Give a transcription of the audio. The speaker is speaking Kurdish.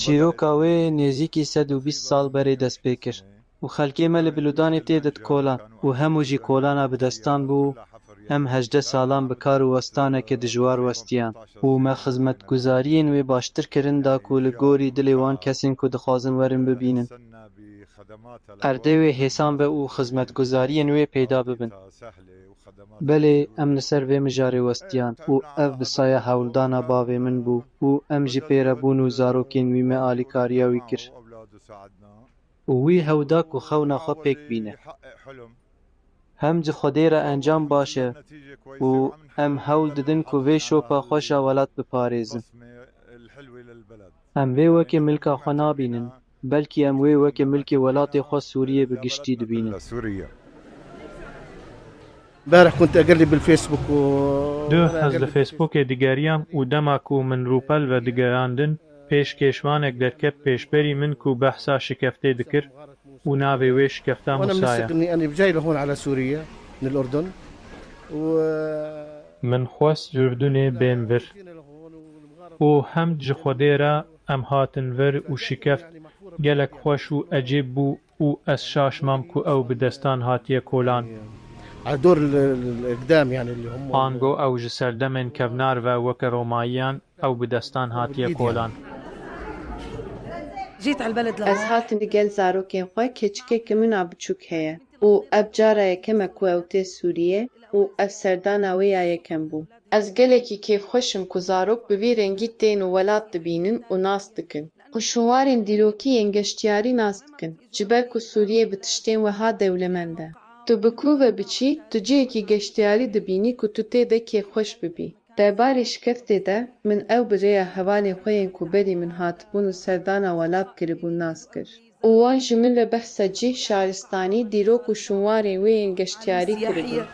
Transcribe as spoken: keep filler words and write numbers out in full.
Çîroka wê nêzîkî sed û bîst sal berê dest pê kir û xelkê me li Biludanê tê de dikolan û hemû jî kolana bi destan bû. Em hejdeh salan bi kar û westaneke dijwar westiyan û me xizmetguzariyên wê baştir kirin da ku li gorî dilê wan kesên ku dixwazin werin bibînin. Erdê wê hêsan be û xizmetguzariyên wê peyda bibin. Belê, em li ser vê mijarê westiyan û ev bi saya hewldana bavê min bû û em ji pêrebûn û zarokên wî me alîkariya wî kir. Û wî hew da ku xewna xwe pêk bîne. Hem ji Xwedê re encam baş e û em hewl didin ku vê şopa xweş a welat biparêzin. Em vê wekî milka xwe nabînin, belkî em wê wekî milkê welatê xwe Sûriyê bi giştî dibînin. امبارح كنت اقلب بالفيسبوك و Duh ez li Facebookê digeriyam û dema ku min rûpel vedigerandin, pêşkêşvanek derket pêşberî min ku behsa şikeftê dikir û navê wê şikefta وانا Musa ye. منسق اني اني بجاي لهون على سوريا من الاردن و Min xwest Urdunê bêm vir. Û hemd ji Xwedê re em hatin vir û şikeft gelek xweş û ecêb bû û ez şaş mam ku ew bi destan hatiye kolan. على دور ال- ال- الاقدام يعني اللي هم Ango ew ji serdemên kevnar ve weke Romayiyan ew bi destan hatiye kolan. جيت على البلد Ez hatim digel zarokên xwe, keçikeke min a biçûk heye û ev cara yekem e ku ew tê Sûriyê û ev serdana wê ya yekem bû. Ez gelekî kêfxweş im ku zarok bi vî rengî tên û welat dibînin û nas dikin. Û şûnwarên dîrokî yên geştiyarî nas dikin. Ji ber ku Sûriyê bi tiştên wiha dewlemend e. Tu bi ku ve biçî, tu cihekî geştiyarî dibînî ku tu tê de kêfxweş bibî. Derbarê şikeftê de, min ew bi rêya hevalên xwe yên ku berî min hatibûn û serdana welat kiribûn nas kir. Û wan ji min re behsa cih, şaristanî, dîrok û şûnwarên wê yên geştiyarî kiribûn.